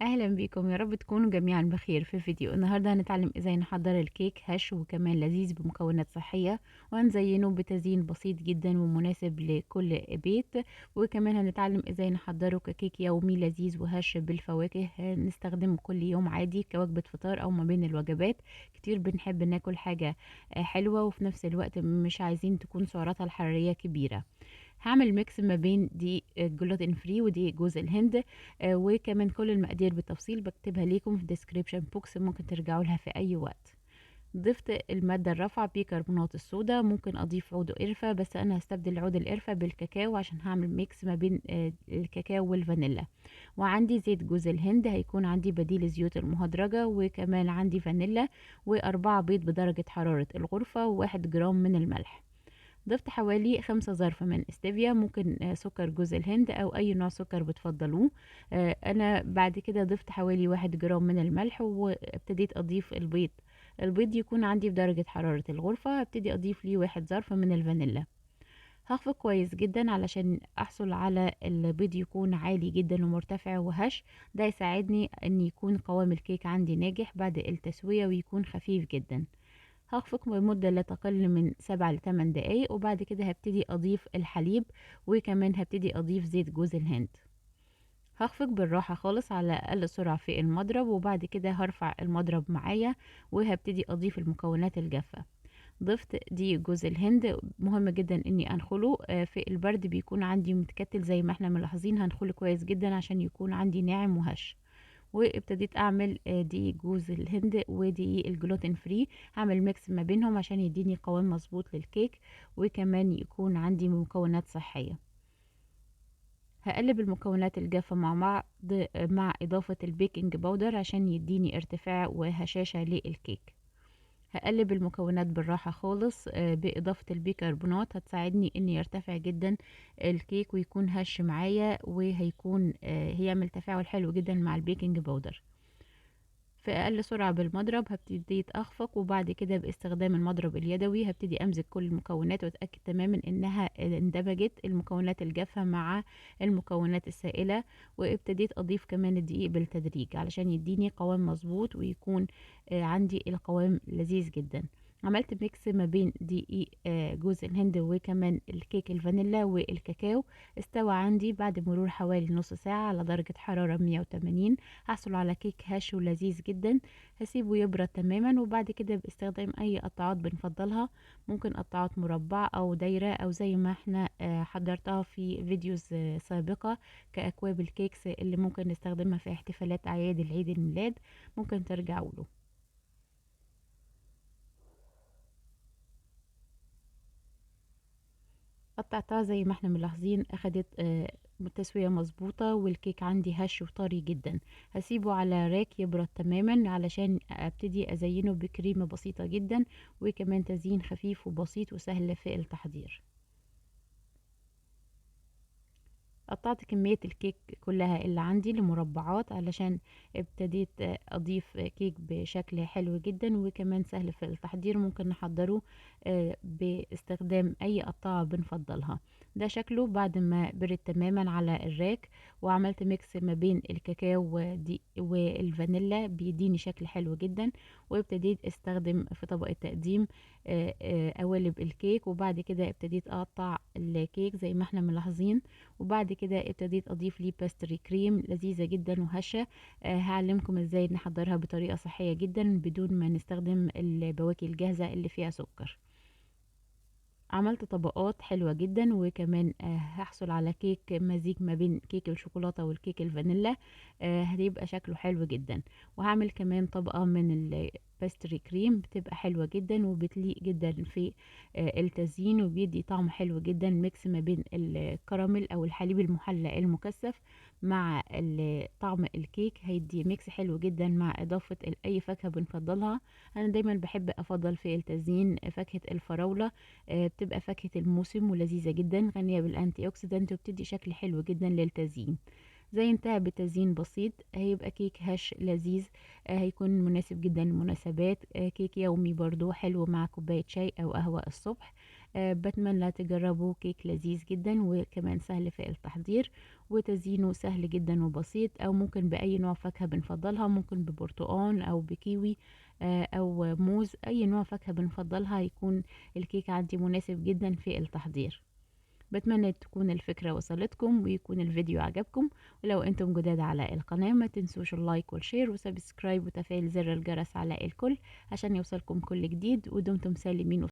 اهلا بيكم، يا رب تكونوا جميعا بخير. في فيديو النهارده هنتعلم ازاي نحضر الكيك هش وكمان لذيذ بمكونات صحية، وهنزينه بتزيين بسيط جدا ومناسب لكل بيت. وكمان هنتعلم ازاي نحضره ككيك يومي لذيذ وهش بالفواكه، نستخدمه كل يوم عادي كوجبه فطار او ما بين الوجبات. كتير بنحب ناكل حاجة حلوة وفي نفس الوقت مش عايزين تكون سعراتها الحرارية كبيرة. هعمل mix ما بين دي gluten free ودي جوز الهند، وكمان كل المقادير بالتفصيل بكتبها ليكم في description box، ممكن ترجعوا لها في اي وقت. ضفت المادة الرافعة بيكربونات الصودا، ممكن اضيف عود قرفة، بس انا هستبدل عود القرفة بالكاكاو عشان هعمل mix ما بين الكاكاو والفانيلا. وعندي زيت جوز الهند، هيكون عندي بديل الزيوت المهدرجة، وكمان عندي فانيلا، و4 بيض بدرجة حرارة الغرفة، و1 جرام من الملح. ضفت حوالي 5 ظرف من استيفيا، ممكن سكر جوز الهند او اي نوع سكر بتفضلوه. انا بعد كده ضفت حوالي 1 جرام من الملح، وابتديت اضيف البيض. البيض يكون عندي بدرجة حرارة الغرفة، هبتدي اضيف ليه 1 ظرف من الفانيلا. هخفق كويس جدا علشان احصل على البيض يكون عالي جدا ومرتفع وهش. ده يساعدني ان يكون قوام الكيك عندي ناجح بعد التسوية ويكون خفيف جدا. هخفق بمدة لا تقل من 7 ل8 دقايق، وبعد كده هبتدي اضيف الحليب، وكمان هبتدي اضيف زيت جوز الهند. هخفق بالراحة خالص على اقل سرعة في المضرب، وبعد كده هرفع المضرب معايا وهبتدي اضيف المكونات الجافة. ضفت دي جوز الهند، مهم جدا اني انخله، في البرد بيكون عندي متكتل زي ما احنا ملاحظين، هنخله كويس جدا عشان يكون عندي ناعم وهش. وابتديت اعمل دقيق جوز الهند ودقيق ال gluten free، هعمل mix ما بينهم عشان يديني قوام مظبوط للكيك، وكمان يكون عندي مكونات صحية. هقلب المكونات الجافة مع بعض مع اضافة ال baking powder عشان يديني ارتفاع وهشاشة للكيك. هقلب المكونات بالراحة خالص، بإضافة البيكربونات هتساعدني ان يرتفع جدا الكيك ويكون هش معايا، وهيكون هيعمل تفاعل حلو جدا مع ال baking powder. في اقل سرعة بالمضرب هبتدي اخفق، وبعد كده باستخدام المضرب اليدوي هبتدي امزج كل المكونات واتاكد تماما انها اندمجت المكونات الجافة مع المكونات السائلة. وابتديت اضيف كمان الدقيق بالتدريج علشان يديني قوام مظبوط ويكون عندي القوام لذيذ جدا. عملت mix ما بين دقيق جوز الهند وكمان الكيك الفانيلا والكاكاو. استوى عندي بعد مرور حوالي نص ساعة على درجة حرارة 180. هحصل على كيك هش ولذيذ جدا. هسيبه يبرد تماما، وبعد كده باستخدام اي قطعات بنفضلها، ممكن قطعات مربعة او دايرة او زي ما احنا حضرتها في videos سابقة كأكواب ال cakes اللي ممكن نستخدمها في احتفالات اعياد العيد الميلاد، ممكن ترجعوا له. قطعتها زي ما احنا ملاحظين، اخدت تسوية مظبوطة، والكيك عندي هش وطري جدا. هسيبه على rack يبرد تماما علشان ابتدي ازينه بكريمة بسيطة جدا، وكمان تزيين خفيف وبسيط وسهل في التحضير. قطعت كمية الكيك كلها اللي عندي لمربعات علشان ابتديت اضيف كيك بشكل حلو جدا وكمان سهل في التحضير، ممكن نحضره باستخدام اي قطعة بنفضلها. ده شكله بعد ما برد تماما على ال rack، وعملت mix ما بين الكاكاو والفانيلا بيديني شكل حلو جدا. وابتديت استخدم في طبق التقديم قوالب الكيك، وبعد كده ابتديت اقطع الكيك زي ما احنا ملاحظين، وبعد كده ابتديت اضيف ليه pastry cream لذيذة جدا وهشة. هعلمكم ازاي نحضرها بطريقة صحية جدا بدون ما نستخدم البواكي الجاهزة اللي فيها سكر. عملت طبقات حلوة جدا، وكمان هحصل على كيك مزيج ما بين كيك الشوكولاتة والكيك الفانيلا، هيبقى شكله حلو جدا. وهعمل كمان طبقة من ال pastry cream بتبقى حلوة جدا وبتليق جدا في التزيين، وبيدي طعم حلو جدا، mix ما بين الكراميل او الحليب المحلى المكثف مع طعم الكيك، هيدي mix حلو جدا مع اضافة اي فاكهة بنفضلها. انا دايما بحب افضل في التزيين فاكهة الفراولة، بتبقى فاكهة الموسم ولذيذة جدا، غنية بال antioxidant وبتدي شكل حلو جدا للتزيين. زينتها بتزيين بسيط، هيبقى كيك هش لذيذ، هيكون مناسب جدا للمناسبات، كيك يومي برضو حلو مع كوباية شاي او قهوة الصبح. بتمنى تجربوا كيك لذيذ جدا وكمان سهل في التحضير، وتزيينه سهل جدا وبسيط، او ممكن باي نوع فاكهة بنفضلها، ممكن ببرتقان او بكيوي او موز، اي نوع فاكهة بنفضلها يكون الكيك عندي مناسب جدا في التحضير. بتمنى تكون الفكرة وصلتكم ويكون الفيديو عجبكم، ولو انتم جداد على القناة ما تنسوش ال like وال share و subscribe وتفعيل زر الجرس على الكل عشان يوصلكم كل جديد، ودمتم سالمين.